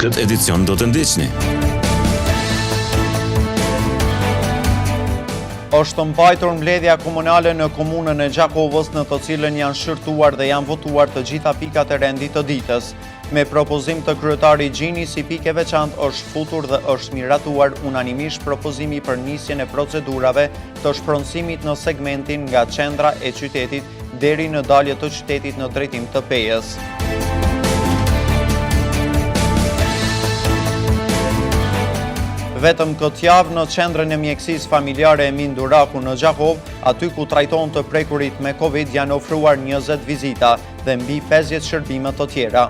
Këtë edicion do të ndiqni. Është mbajtur mbledhja komunale në komunën e Gjakovës në të cilën janë shqyrtuar dhe janë votuar të gjitha pikat e rendit të ditës. Me propozim të kryetarit Gjini si pikë e veçantë është futur dhe është miratuar unanimisht propozimi për nisjen e procedurave të shpronësimit në segmentin nga qendra e qytetit deri në dalje të qytetit në drejtim të Pejës. Vetëm këtë javë në qendrën e mjekësisë familjare Emin Duraku në Gjakovë, aty ku trajtohen të prekurit me Covid janë ofruar 20 vizita dhe mbi 50 shërbime të tjera.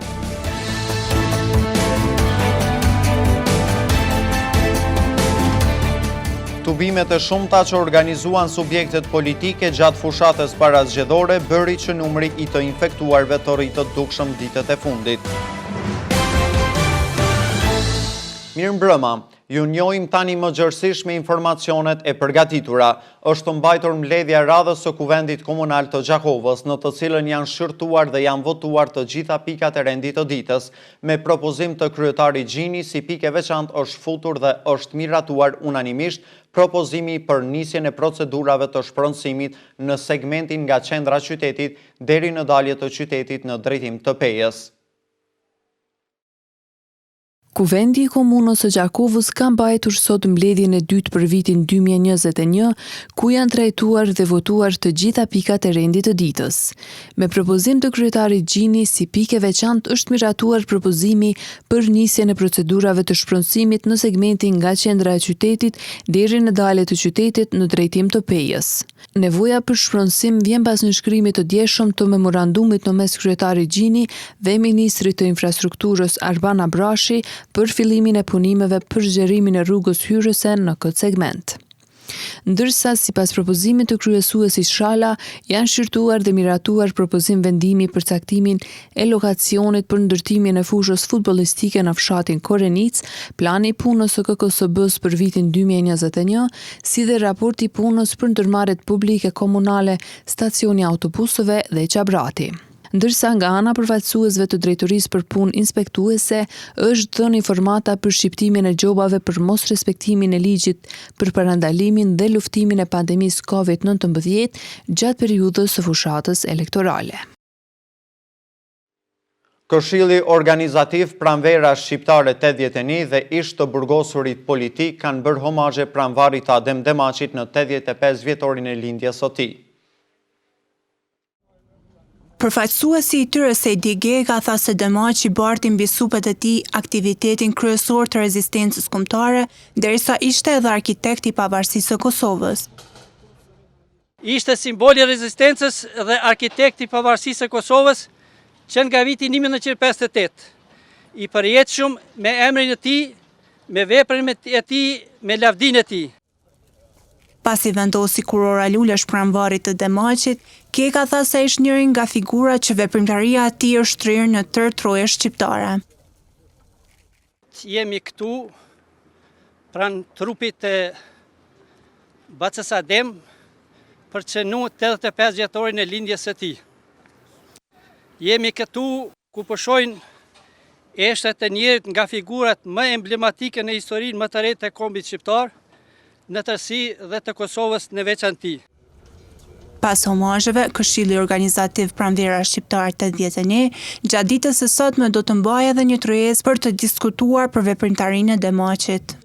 Tubimet e shumta që organizuan subjektet politike gjatë fushatës parazgjedhore bëri që numri i të infektuarve të rritet dukshëm ditët e fundit. Mirëmbrëma, ju njohim tani më gjerësisht me informacionet e përgatitura. Është mbajtur mbledhja e radhës së Kuvendit Komunal të Gjakovës, në të cilën janë shqyrtuar dhe janë votuar të gjitha pikat e rendit të ditës. Me propozim të kryetarit Gjini, si pikë e veçantë është futur dhe është miratuar unanimisht propozimi për nisjen e procedurave të shpronësimit në segmentin nga qendra e qytetit deri në dalje të qytetit në drejtim të Pejës. Kuvendi i Komunës së Gjakovës ka mbajtur sot mbledhjen e dytë për vitin 2021, ku janë trajtuar dhe votuar të gjitha pikat e rendit të ditës. Me propozim të kryetarit Gjini, si pikë e veçantë është miratuar propozimi për nisjen e procedurave të shpronësimit në segmentin nga qendra e qytetit deri në dalje të qytetit në drejtim të Pejës. Nevoja për shpronësim vjen pas nënshkrimit të djeshëm të memorandumit në mes kryetarit Gjini dhe ministrit të Infrastrukturës Arban Abrashi për fillimin e punimeve për zgjerimin e rrugës hyrëse në këtë segment. Ndërsa, sipas propozimit të kryesuesit Shala, janë shqyrtuar dhe miratuar propozim vendimi për caktimin e lokacionit për ndërtimin e fushës futbollistike në fshatin Korenicë, plani i punës së KKSB-së për vitin 2021, si dhe raporti i punës për ndërmarrjet publike komunale Stacioni i Autobusëve dhe Qabrati. Ndërsa nga ana e përfaqësuesve të Drejtorisë për Punë Inspektuese është dhënë informata për shqiptimin e gjobave për mosrespektimin e ligjit për parandalimin dhe luftimin e pandemisë Covid 19 gjatë periudhës së fushatës elektorale. Këshilli Organizativ Pranvera Shqiptare 81 dhe ish të burgosurit politikë kanë bërë homazhe pranë varrit të Adem Demaçit në 85 vjetorin e lindjes së tij. Përfaqësuesi i tyre Sejdi Gega tha se Demaçi barti mbi supet e tij aktivitetin kryesor të rezistencës kombëtare, derisa ishte edhe arkitekt i pavarësisë së Kosovës. Ishte simbol i rezistencës dhe arkitekt i pavarësisë së Kosovës që nga viti 1958. I përjetshëm me emrin e tij, me veprën e tij, me lavdinë e tij. Pasi vendosi kurora lulesh pranë varrit të Demaçit, Gega tha se ishte njëri nga figurat që veprimtaria e tij është shtrirë në tërë trojet shqiptare. Jemi këtu pranë trupit të Bacës Adem për të shënu 85 vjetorin e lindjes së tij. Jemi këtu ku pushojnë eshtrat e njërit nga figurat më emblematike në historinë më të re të kombit shqiptar, në tërësi dhe të Kosovës në veçanti. Pas homazheve, Këshilli Organizativ Pranvera Shqiptare 81, gjatë ditës së sotme do të mbajë edhe një tryezë për të diskutuar për veprimtarinë e Demaçit.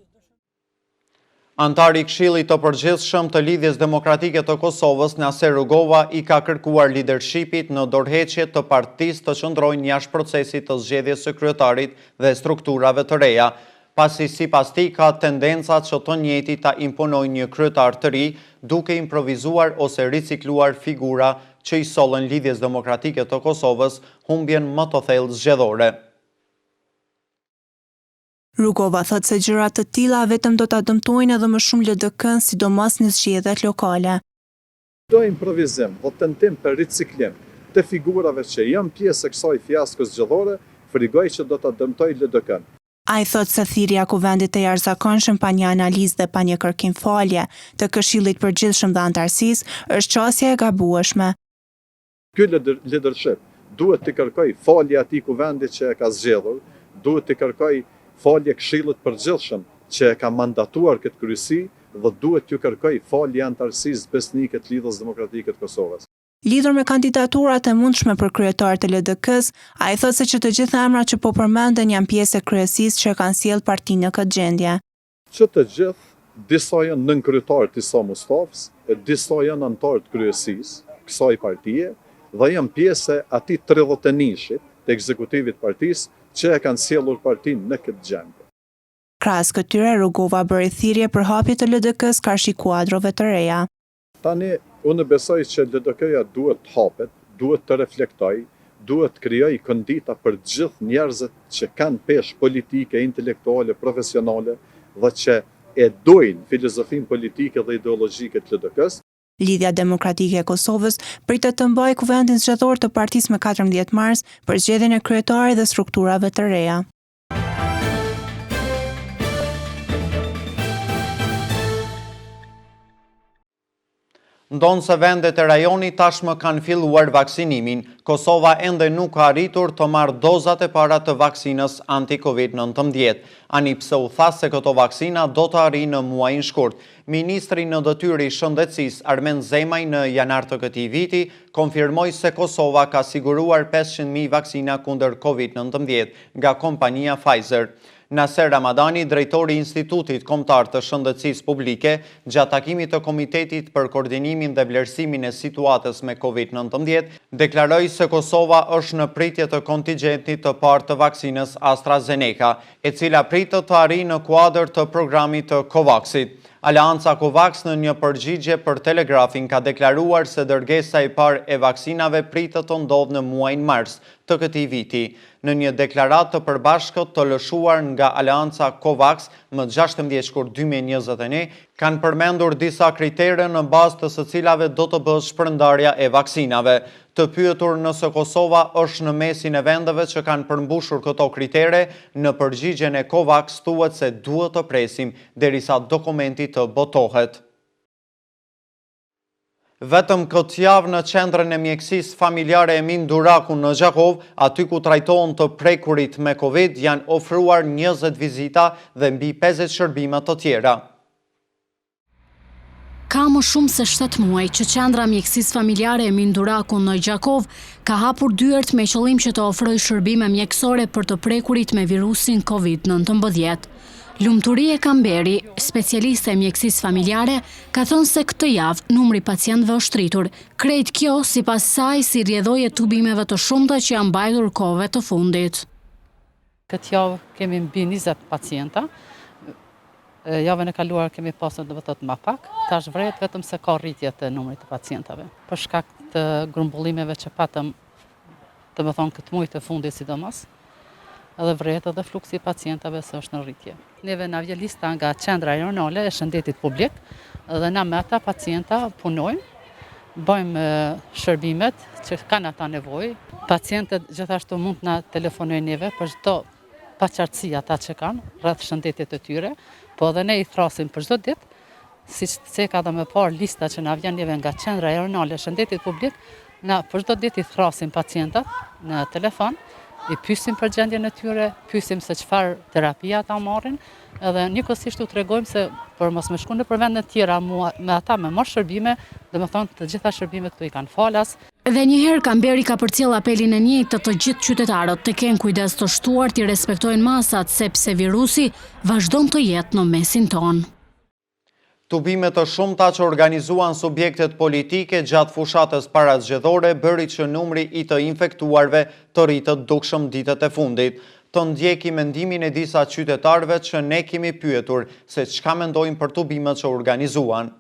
Anëtari i Këshillit të Përgjithshëm të Lidhjes Demokratike të Kosovës, Naser Rugova, i ka kërkuar lidershipit në dorëheqje të partisë të qëndrojnë jashtë procesit të zgjedhjes së kryetarit dhe strukturave të reja. pasi sipas tij ka tendenca që të njëjtit ta imponojnë një kryetar të ri, duke improvizuar ose ricikluar figura që i sollën Lidhjes Demokratike të Kosovës humbjen më të thellë zgjedhore. Rugova thotë se gjëra të tilla vetëm do ta dëmtojnë edhe më shumë LDK-në sidomos në zgjedhjet lokale. Çdo improvizim dhe tentim për riciklim të figurave që janë pjesë e kësaj fiasko zgjedhore, frigoj që do ta dëmtojë LDK-në. Ai thotë se thirrja e Kuvendit të Jashtëzakonshëm pa një analizë dhe pa një kërkim falje të Këshillit të Përgjithshëm dhe anëtarësisë është qasje e gabueshme. Ky lidership duhet t'i kërkojë falje atij Kuvendi që e ka zgjedhur, duhet t'i kërkojë. Falje Këshillit të Përgjithshëm që e ka mandatuar këtë kryesi dhe duhet t'ju kërkojë falje anëtarësisë besnike të Lidhjes Demokratike të Kosovës. Lidhur me kandidaturat e mundshme për kryetar të LDK-së, ai thotë se që të gjithë emrat që po përmenden janë pjesë e kryesisë që e kanë sjellë partinë në këtë gjendje. Që të gjithë, disa janë nënkryetarë të Isa Mustafës e disa janë anëtarë të kryesisë kësaj partie dhe janë pjesë e atij 31-shit të ekzekutivit të partisë që e kanë sjellur partinë në këtë gjendje. Krahas këtyre, Rugova bëri thirrje për hapje të LDK-së karshi kuadrove të reja. Tani, unë besoj që LDK-ja duhet të hapet, duhet të reflektojë, duhet të krijojë kondita për të gjithë njerëzit që kanë peshë politike, intelektuale, profesionale dhe që e dojnë filozofinë politike dhe ideologjike të LDK-së. Lidhja Demokratike e Kosovës pritet të mbajë Kuvendin Zgjedhor të partisë më 14 mars për zgjedhjen e kryetarit dhe strukturave të reja. Ndonëse vendet e rajonit tashmë kanë filluar vaksinimin, Kosova ende nuk ka arritur të marrë dozat e para të vaksinës anti-Covid-19. Ani pse u tha se këto vaksina do të arrijnë në muajin shkurt. Ministri në detyrë i Shëndetësisë, Armend Zemaj në janar të këtij viti, konfirmoi se Kosova ka siguruar 500.000 vaksina kundër Covid-19 nga kompania Pfizer. Naser Ramadani, drejtori i Institutit Kombëtar të Shëndetësisë Publike, gjatë takimit të Komitetit për Koordinimin dhe Vlerësimin e Situatës me Covid 19, deklaroi se Kosova është në pritje të kontingjentit të parë të vaksinës AstraZeneca, e cila pritet të arrijë në kuadër të programit të COVAX-it. Aleanca COVAX në një përgjigje për Telegrafin ka deklaruar se dërgesa e parë e vaksinave pritet të ndodhë në muajin mars të këtij viti. Në një deklaratë të përbashkët të lëshuar nga Aleanca COVAX më 16 shkurt 2021, kanë përmendur disa kritere në bazë të së cilave do të bëhet shpërndarja e vaksinave. Të pyetur nëse Kosova është në mesin e vendeve që kanë përmbushur këto kritere, në përgjigjen e COVAX thuhet se duhet të presim derisa dokumenti të botohet. Vetëm këtë javë në qendrën e mjekësisë familjare Emin Duraku në Gjakovë, aty ku trajtohen të prekurit me Covid, janë ofruar 20 vizita dhe mbi 50 shërbime të tjera. Ka më shumë se 7 muaj që qendra e mjekësisë familjare Emin Duraku në Gjakovë ka hapur dyert me qëllim që të ofrojë shërbime mjekësore për të prekurit me virusin COVID-19. Lumturie Kamberi, specialiste e mjekësisë familjare, ka thënë se këtë javë numri i pacientëve është rritur. Krejt kjo, sipas saj, si rrjedhojë e tubimeve të shumta që janë mbajtur kohëve të fundit. Këtë javë kemi mbi 20 pacienta. Javën e kaluar kemi pasur do të thotë ma pak. Tash vërehet vetëm se ka rritje të numrit të pacientave. Për shkak të grumbullimeve që patëm domethënë këtë muaj të fundit sidomos, edhe vërehet edhe fluksi i pacientave se është në rritje. Neve na vjen lista nga qendra rajonale e shëndetit publik dhe na me ata pacienta punojmë, bëjmë shërbimet që kanë ata nevojë. Pacientët gjithashtu mund të na telefonojnë neve për çdo paqartësi ata që kanë rreth shëndetit të tyre, po edhe ne i thrasim për çdo ditë Siç ceka dhe më parë lista që na vjen neve nga qendra rajonale e shëndetit publik, na për çdo ditë i thrasim pacientat në telefon, i pyesim për gjendjen e tyre, pyesim se çfarë terapia ata marrin, edhe njëkohësisht u tregojmë se për mos me shku nëpër vende tjera me ata me marrë shërbime, domethënë të gjitha shërbimet këtu i kanë falas. Edhe njëherë Kamberi ka përcjellë apelin e njëjtë te të gjithë qytetarët të kenë kujdes të shtuar t'i respektojnë masat sepse virusi vazhdon të jetë në mesin tonë. Tubime të shumta që organizuan subjektet politike gjatë fushatës parazgjedhore bëri që numri i të infektuarve të rritet dukshëm ditët e fundit. Të ndjekim mendimin e disa qytetarëve që ne kemi pyetur se çka mendojnë për tubimet që organizuan.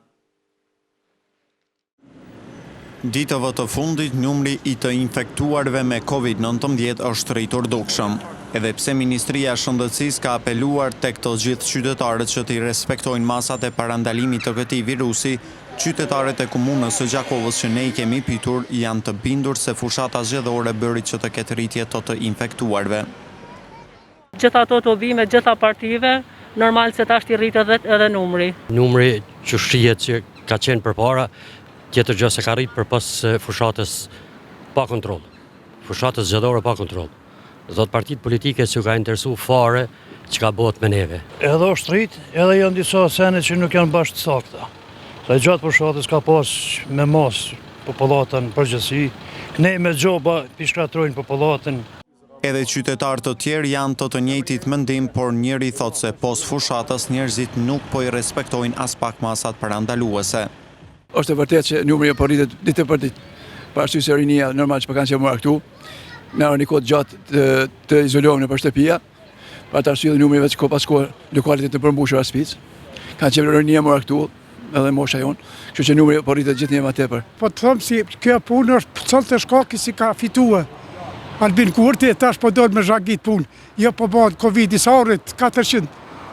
Ditëve të fundit, numri i të infektuarve me Covid 19 është rritur dukshëm. Edhe pse Ministria e Shëndetësisë ka apeluar tek të gjithë qytetarët që t'i respektojnë masat e parandalimit të këtij virusi, qytetarët e komunës së Gjakovës që ne i kemi pyetur janë të bindur se fushata zgjedhore bëri që të ketë rritje të të infektuarve. Gjitha ato tubime, gjitha partive, normal se tash i rritet edhe, edhe numri. Numri që shihet që ka qenë përpara, tjetër gjë se ka rritë përpos fushatës pa kontroll. Fushatës zgjedhore pa kontroll. Do thotë partitë politike s'ju ka interesu fare çka bëhet me neve. Edhe është rrit, edhe janë disa sene që nuk janë bash të sakta. Se gjatë fushatës ka pas me masë popullata në përgjithësi, kënej me gjoba p'i shkatërrojnë popullatën. Edhe qytetarë të tjerë janë të të njëjtit mendim, por njëri thotë se pos fushatës njerëzit nuk po i respektojnë aspak masat parandaluese. Është e vërtetë që numri po rritet ditë për ditë, për arsye se rinia normal që po kanë qenë më këtu, në një kohë gjatë të, të izolohen nëpër shtëpia, për atë arsye numri veç kohë pas kohë lokalet të përmbushura spic. Kanë qenë rinia më këtu, edhe mosha jonë, kështu që numri po rritet gjithnjë më tepër. Po të them si kjo punë është cëllë të shkaki si ka fitue. Albin Kurti e tash po dojnë me zhagit punë. Jo po bëhet Covid-i sa rrit 400.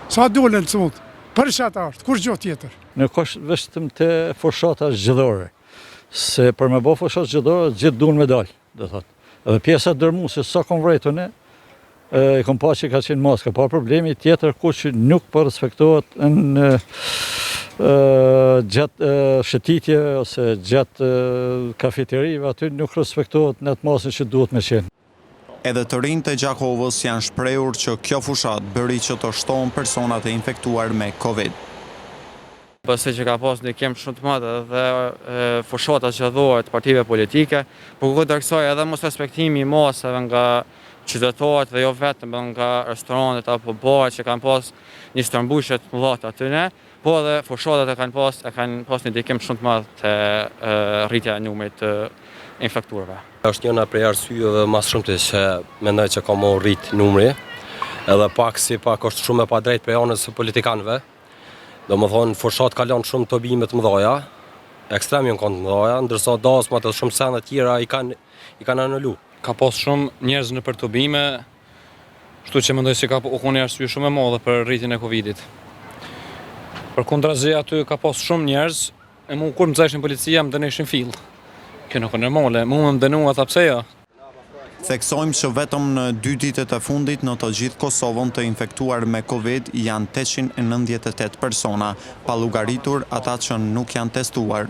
Sa dolën të sot. Për qata është, kurgjo tjetër. Nuk është vetëm te fushata zgjedhore, se për me bo fushatë zgjedhore, gjithë dunë me dalë, do thotë. Edhe pjesa dërmuese, sa kom vrejt unë, e kom pa që ka qenë maska, pa problemi tjetër ku që nuk po respektohet në gjatë shëtitjeve ose gjatë kafeterive, aty nuk respektohet në atë masën që duhet me qenë. Edhe të rinjtë e Gjakovës janë shprehur që kjo fushatë bëri që të shtohen personat e infektuar me Covid. Besoj që ka pas ndikim shumë të madh edhe fushata zgjedhore të partive politike, por kundër kësaj edhe mosrespektimi i masave nga qytetarët dhe jo vetëm edhe nga restorantet apo baret që kanë pas një stërmbushje të mëdha të atyne, po edhe fushatat e kanë pas e kanë pas një ndikim shumë të madh te rritja e numrit të infektuarve. Është njëna prej arsyeve ma s'shumti që mendoj që ka me u rrit numri, edhe pak si pak është shumë e padrejtë prej anës së politikanëve. Domethonë fushatë ka lënë shumë tubime të mëdha, ekstrem janë kanë të mëdha, ndërsa dasmat edhe shumë sende tjera i kanë i kanë anulu. Ka pas shumë njerëz nëpër tubime, kështu që mendoj se ka u kon një arsye shumë e madhe për rritjen e Covidit. Përkundrazi aty ka pas shumë njerëz, E mu kur më zëshin policia më dënishin fill. Kjo nuk është normale, mu më dënu ata pse jo? Theksojmë që vetëm në dy ditët e fundit në të gjithë Kosovën të infektuar me Covid janë 898 persona, pa llogaritur ata që nuk janë testuar.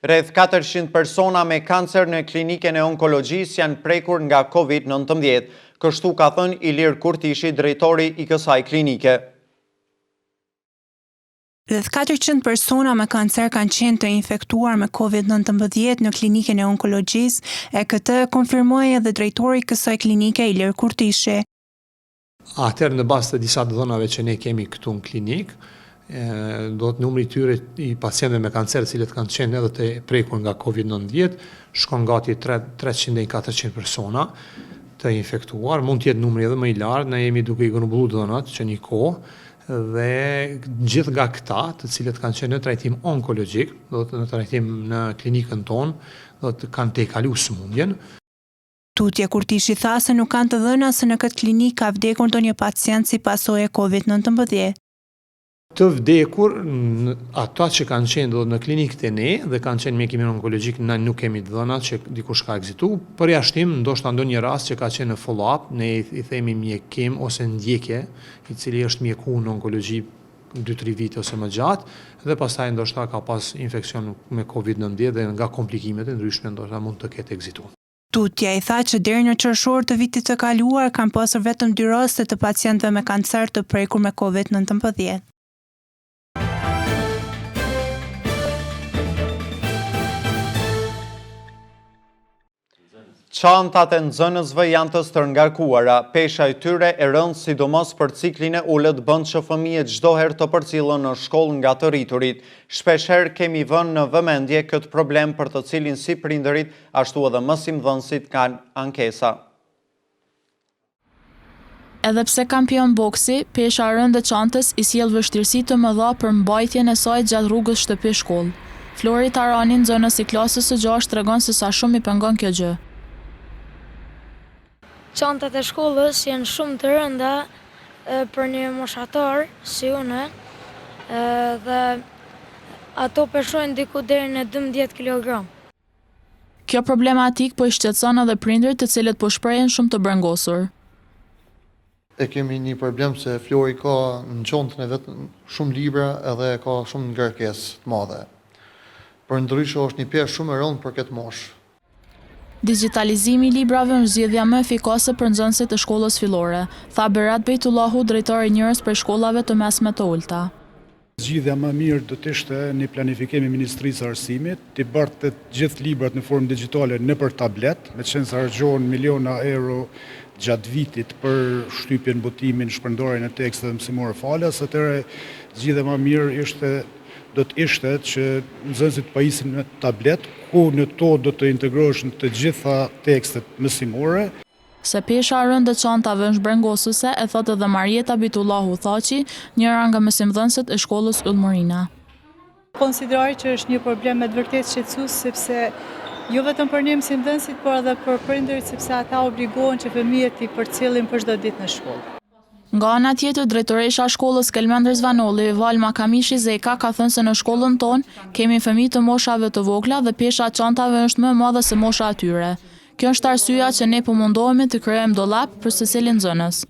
Rreth 400 persona me kancer në Klinikën e Onkologjisë janë prekur nga Covid 19. Kështu ka thënë Ilir Kurtishi, drejtori i kësaj klinike. Rreth 400 persona me kancer kanë qenë të infektuar me Covid 19 në Klinikën e Onkologjisë, e këtë e konfirmoi edhe drejtori i kësaj klinike Ilir Kurtishi. Atëherë në bazë të disa të dhënave që ne kemi këtu në klinikë, do të numri i tyre i pacientëve me kancer, të cilët kanë qenë edhe të prekur nga Covid-19, shkon gati 300 deri 400 persona të infektuar, mund të jetë numri edhe më i lartë, ne jemi duke i grumbulluar të dhënat që një kohë dhe gjithë nga këta, të cilët kanë qenë në trajtim onkologjik, do të në trajtim në klinikën tonë, do të kanë tejkalu sëmundjen. Tutje Kurtishi tha se nuk kanë të dhëna se në këtë klinikë ka vdekur ndonjë pacient si pasojë e Covid 19. Të vdekur, ata që kanë qenë do në klinikë te ne dhe kanë qenë mjekimin onkologjik, ne nuk kemi të dhëna që dikush ka ekzitu, përjashtim ndoshta ndonjë rast që ka qenë në follow-up, ne i themi mjekim ose ndjekje, i cili është mjeku në onkologji 2-3 vite ose më gjatë, dhe pastaj ndoshta ka pas infeksion me Covid-19 dhe nga komplikimet e ndryshme ndoshta mund të ketë ekzitu. Tutje ai tha që deri në qershor të vitit të kaluar kanë pasur vetëm dy raste të pacientëve me kancer të prekur me Covid 19. Çantat e nxënësve janë të stërngarkuara, pesha e tyre e rëndë sidomos për ciklin e ulët bën që fëmijët çdo herë të përcillen në shkollë nga të rriturit. Shpeshherë kemi vënë në vëmendje këtë problem për të cilin si prindërit ashtu edhe mësimdhënësit kanë ankesa. Edhe pse kampion boksi, pesha e rëndë e çantës i sjell vështirësi të mëdha për mbajtjen e saj gjatë rrugës shtëpi-shkollë. Flori Tarani, nxënës i klasës së gjashtë tregon se sa shumë i pengon kjo gjë. Çantat e shkollës janë shumë të rënda për një moshatar si unë dhe ato peshojnë diku deri në 12 kilogram. Kjo problematikë po i shqetëson edhe prindërit të cilët po shprehen shumë të brengosur. E kemi një problem se Flori ka në çantën e vet shumë libra edhe ka shumë ngarkesë të madhe. Përndryshe është një peshë shumë e rëndë për këtë moshë. Digjitalizimi i librave është zgjidhja më efikase për nxënësit e shkollës fillore, tha Berat Bejtullahu, drejtor i njërës prej shkollave të mesme të ulëta. Zgjidhja më e mirë do të ishte një planifikim i Ministrisë së Arsimit, t'i bartte të gjithë librat në formë digjitale nëpër tablet, meqenëse harxhohen miliona euro gjatë vitit për shtypjen, botimin, shpërndarjen e teksteve mësimore falas, atëherë zgjidhja më e mirë ishte do të ishte që nxënësit të pajisen me tablet, ku në to do të integroheshin të gjitha tekstet mësimore. Se pesha e rëndë e çantave është brengosëse, e thotë edhe Marjeta Bitullahu Thaçi, njëra nga mësimdhënëset e shkollës Yll Morina. Konsideroj që është një problem me të vërtetë shqetësues sepse jo vetëm për ne mësimdhënësit, por edhe për prindërit sepse ata obligohen që fëmijët t'i përcjellin për çdo ditë në shkollë. Nga ana tjetër, drejtoresha e shkollës Kelmend Rizvanolli, Valma Kamishi Zeka ka thënë se në shkollën tonë kemi fëmijë të moshave të vogla dhe pesha e çantave është më e madhe se mosha e tyre. Kjo është arsyeja që ne po mundohemi të krijojmë dollap për secilin nxënës.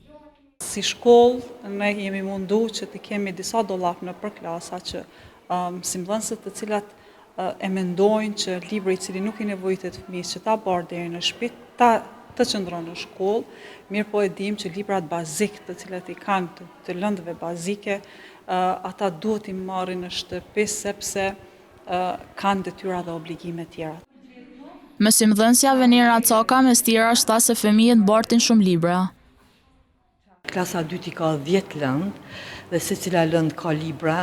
Si shkollë ne jemi mundu që të kemi disa dollap nëpër klasa që mësimdhënësit të cilat e mendojnë që libri i cili nuk i nevojitet fëmijës që ta bartë deri në shtëpi, ta të qëndron në shkollë, mirëpo e dimë që librat bazik të cilat i kanë të, të lëndëve bazike, ata duhet t'i marrin në shtëpi sepse kanë detyra dhe obligime tjera. Mësimdhënësja Venera Caka mes tjerash tha se fëmijët bartin shumë libra. Klasa e dytë i ka 10 lëndë dhe secila lëndë ka libra,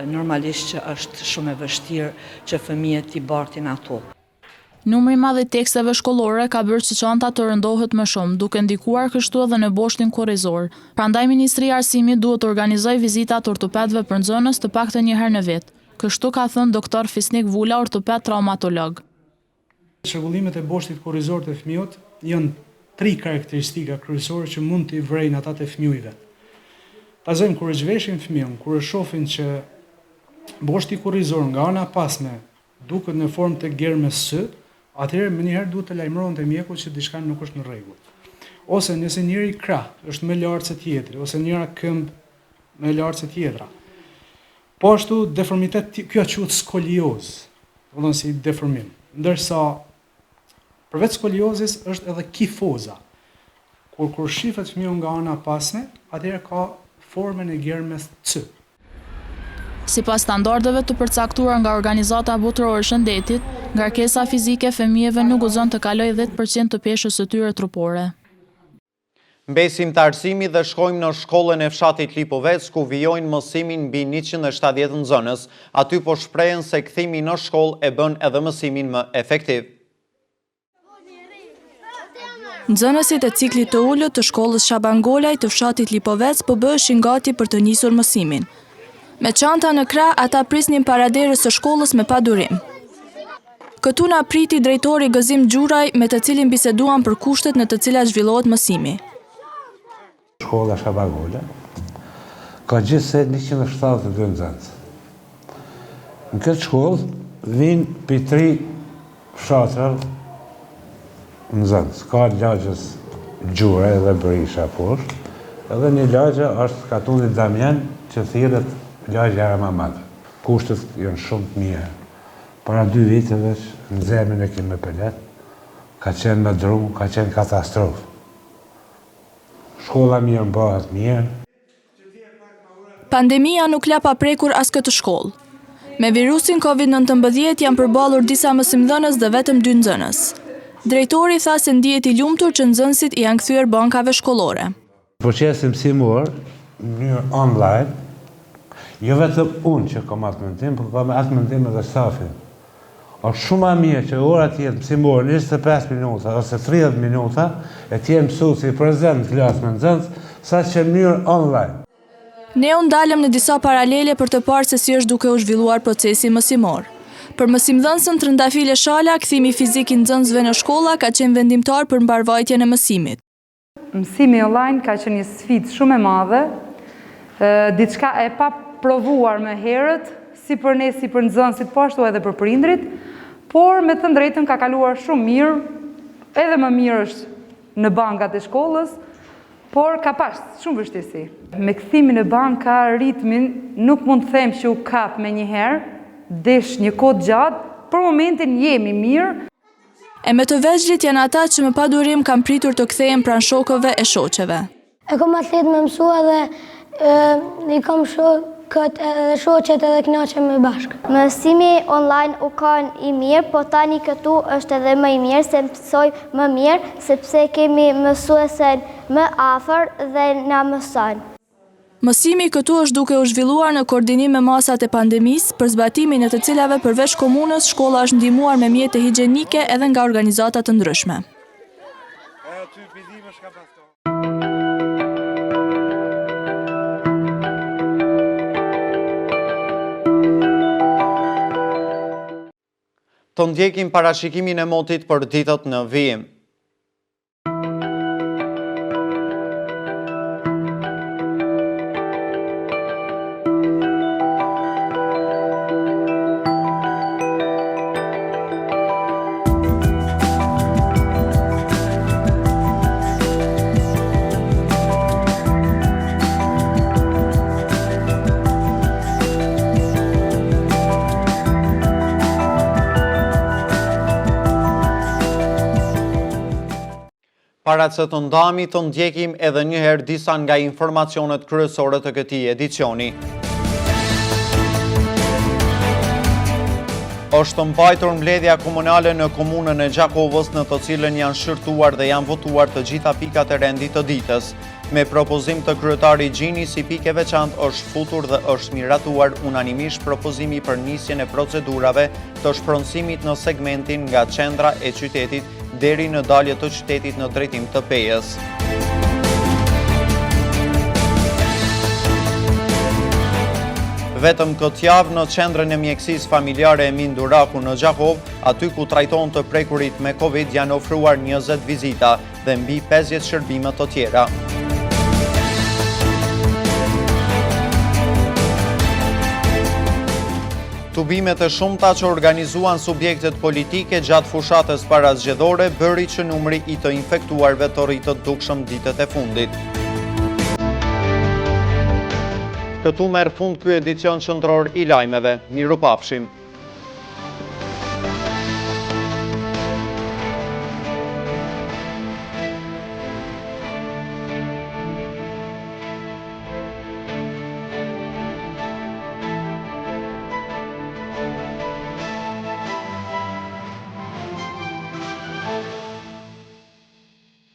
normalisht që është shumë e vështirë që fëmijët t'i bartin ato. Numri i madh i teksteve shkollore ka bërë që çanta të rëndohet më shumë, duke ndikuar kështu edhe në boshtin kurrizor. Prandaj Ministria e Arsimit duhet të organizojë vizita të ortopedëve për nxënës të paktën një herë në vit. Kështu ka thënë Doktor Fisnik Vula, ortoped traumatolog. Çrregullimet e boshtit kurrizor te fëmijët janë tri karakteristika kryesore që mund t'i vërejnë ata te fëmiu i vet. Ta zëmë kur e zhveshin fëmijën, kur e shohin që boshti kurrizor nga ana e pasme duket në formë të germës C, atëherë menjëherë duhet të lajmërohen te mjeku që diçka nuk është në rregull. Ose nëse njëri krah është më lart se tjetri, ose njëra këmbë më e lartë se tjetra. Po ashtu deformitet kjo quhet skoliozë, domethënë si deformim. Ndërsa përveç skoliozës është edhe kifoza. Kur kur shifet fëmiu nga ana e pasme, atëherë ka formën e germës C. Sipas standardeve të përcaktuara nga Organizata Botërore e Shëndetit, ngarkesa fizike e fëmijëve nuk guxon të kalojë 10% të peshës së tyre trupore. Mbesim te arsimi dhe shkojmë në shkollën e fshatit Lipovec ku vijojnë mësimin mbi 170 nxënës. Aty po shprehen se kthimi në shkollë e bën edhe mësimin më efektiv. Nxënësit e ciklit të ulët të shkollës Shaban Golaj të fshatit Lipovec po bëheshin gati për të nisur mësimin. Me çanta në krah, ata prisnin para derës së shkollës me padurim. Këtu na priti drejtori Gëzim Gjuraj, me të cilin biseduam për kushtet në të cilat zhvillohet mësimi. Shkolla Shaban Golaj ka gjithsej 172 nxënës. Në këtë shkollë vijnë prej tri fshatrave nxënës. Ka lagjes Gjuraj dhe Berisha poshtë, edhe një lagje është katundit Damjan që thirret lagja e Ramamadëve. Kushtet janë shumë të mira. Para dy viteve nxehmin e kemi me pelet, ka qenë me dru, ka qenë katastrofë. Shkolla mirë mbahet mirë. Pandemia nuk la pa prekur as këtë shkollë. Me virusin Covid 19 janë përballur disa mësimdhënës dhe vetëm dy nxënës. Drejtori tha se ndihet i lumtur që nxënësit i janë kthyer bankave shkollore. Procesi mësimor në mënyrë online, jo vetëm unë që kam atë mendim, por kam atë mendim edhe stafi. Është shumë ma mirë që ora të jetë mësimore 25 minuta ose 30 minuta, e të jetë mësuesi prezent në klasë me nxënës, sa që në mënyrë online. Ne u ndalëm në disa paralele për të parë se si është duke u zhvilluar procesi mësimor. Për mësimdhënësen Trëndafile Shala, kthimi fizik i nxënësve në shkolla ka qenë vendimtar për mbarëvajtjen e mësimit. Mësimi online ka qenë një sfidë shumë e madhe, diçka e paprovuar më herët, si për ne, si për nxënësit, po ashtu edhe për prindrit, por me thënë të drejtën ka kaluar shumë mirë, edhe më mirë është në bankat e shkollës, por ka pas shumë vështirësi. Me kthimin në banka, ritmin nuk mund të them që u kap menjëherë, desh një kohë të gjatë, për momentin jemi mirë. E më të vegjlit janë ata që me padurim kanë pritur të kthehen pranë shokëve e shoqeve. E kom ma të lehtë me mësu edhe i kom shokët edhe shoqet edhe knaqemi bashkë. Mësimi online u kanë i mirë, po tani këtu është edhe më i mirë se mësoj më mirë, sepse kemi mësuesen më afër dhe na mëson. Mësimi këtu është duke u zhvilluar në koordinim me masat e pandemisë, për zbatimin e të cilave përveç komunës, shkolla është ndihmuar me mjete higjienike edhe nga organizata të ndryshme. Të ndjekim parashikimin e motit për ditët në vijim. Para se të ndahemi të ndjekim edhe një herë disa nga informacionet kryesore të këtij edicioni. Është mbajtur mbledhja komunale në komunën e Gjakovës në të cilën janë shqyrtuar dhe janë votuar të gjitha pikat e rendit të ditës. Me propozim të kryetarit Gjini si pikë e veçantë është futur dhe është miratuar unanimisht propozimi për nisjen e procedurave të shpronësimit në segmentin nga qendra e qytetit deri në dalje të qytetit në drejtim të Pejës. Vetëm këtë javë në qendrën e mjekësisë familjare Emin Duraku në Gjakovë, aty ku trajtohen të prekurit me Covid janë ofruar 20 vizita dhe mbi 50 shërbime të tjera. Tubimet e shumta që organizuan subjektet politike gjatë fushatës parazgjedhore bëri që numri i të infektuarve të rritet dukshëm ditët e fundit. Këtu merr fund ky edicion qendror i lajmeve. Mirupafshim!